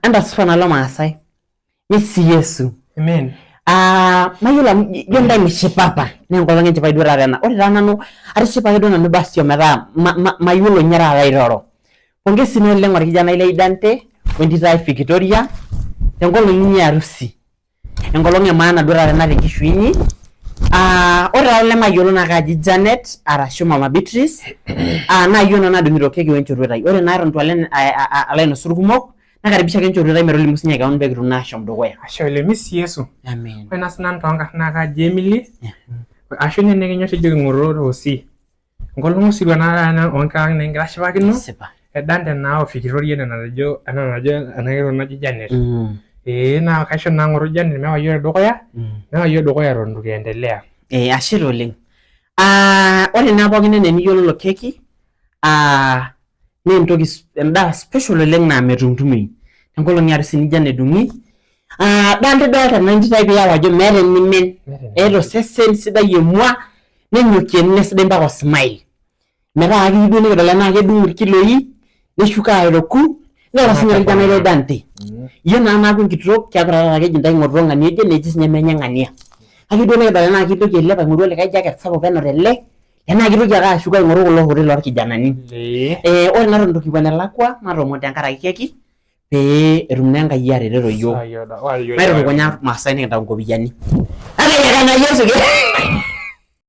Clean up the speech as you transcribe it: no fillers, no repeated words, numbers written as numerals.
Entasupa nalo Maasai. Misi Yesu. Amen. Ah, mayiolo amu ijo ntae mishipapa naa enkolong enchipai duo taata ena. Ore taa nanu atishipa ake duo nanu basi ometaa mayiolo ninye taata airoro. Pongesi naa oleng orkijanai lai Dante wentito ai Victoria tenkolong inyi e harusi. Enkolong e maana duo taata ena tenkishui inyi. Ah, ore taa olemayiolo naa kaji Janet arashu Mama Beatrice. Ah, naa iyiok naa nadung'ito keki wenchoruet ai. Ore naa eton itu alo alo ainosu irkumok Nakaribisha ake enchoruet ai metolimu sinye kewon pee kitum naa ashom dukuya. Ashe oleng Miss Yesu. Amen. Ore naa sinanu toonkarn naa kaji Emily. Ashu ninye nikinyor ijo king'oru Rosi. Enkolong osirua naa ena oonkera ang nikigira ashipakino. Sipa. E Dante naa o Victoria enaa enatejo enaa enajo ena kitok naji Janet. Mm. Ee naa kaisho naa ng'oru Janet meewa iyiook tedukuya. Mm. Meewa iyiook dukuya eton itu kiendelea. Eh, ashe taa oleng. Ah, ore naa pookin enaa eniyiololo keki, ah, naa entoki endaa special oleng naa metumtumoi tenkolong e harusi nijo ena edung'i ah, Dante idolta ena entito ai piyau ajo meeta enimin eeta osesen sidai emua nenyokie nesidai mpaka osmile metaa keyieu duo nikidol enaa kedung'u irkiloi neshuko airoku neeta sinye orkijanai le Dante iyie naa naaku enkitok keeku taa taata keji intae ng'oto ng'ania oje neji sinye menye ng'ania kake duo nikidol enaa kitoki ailep aing'oru olikae jacket sapuk peno tele Tenaa kitoki ake ashuko aing'oru kulo kuti lorkijanani. Ee. Eh, ore naa eton itu kipuo enelakua matoomon tenkaraki keki pee etum naa Enkai atareto iyiook. Ayo da- ayo da- Maitutukunya Irmaasai nikintau nkopiyiani. Ateyaka naa Yesu ke.